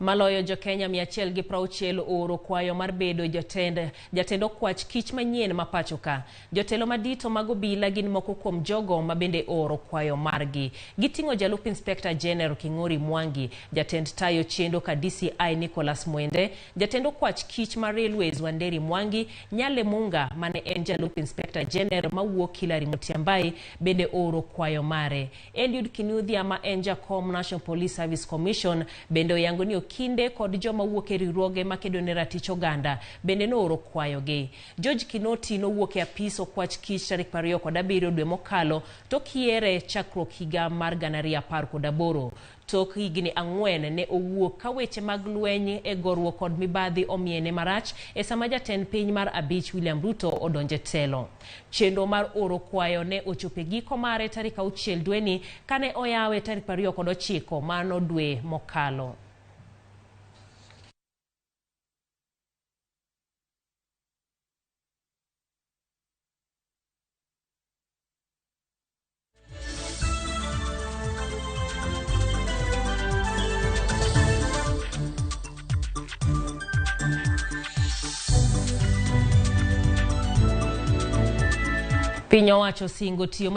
Maloyo jo-Kenya 160 ooro kwayo mar bedo jatend okwach kich manyien ma pacho ka. Jotelo madito mag obila gin moko kuom jogo ma bende ooro kwayo margi. Giting'o jalup Inspector General King'ori Mwangi, jatend tayo chendo ka DCI Nicholas Mwende, jatend okwach kich mar Railways Wanderi Mwangi, Nyale Munga mane en jalup Inspector General mawuok Hillary Mutyambai bende ooro kwayo mare. Eliud Kinuthia ma en jakom National Police Service Commission bende oyango ni okinde kod joma wuok e riwruoge makedo ne ratich oganda bende nooro kwayogi. George Kinoti nowuok e apis okwach kich tarik 27 dwe mokalo tok yiere chakruok higa mar 2018. Tok higni 4 ne owuok ka weche mag lweny e goruok kod mibadhi omiene marach e sama jatend piny mar abich William Ruto odonje telo. Chenro mar oro kwayo ne ochopo e giko mare tarik 6 dweni kane oyawe tarik 29 mano dwe mokalo. Piny owacho osingo tiyo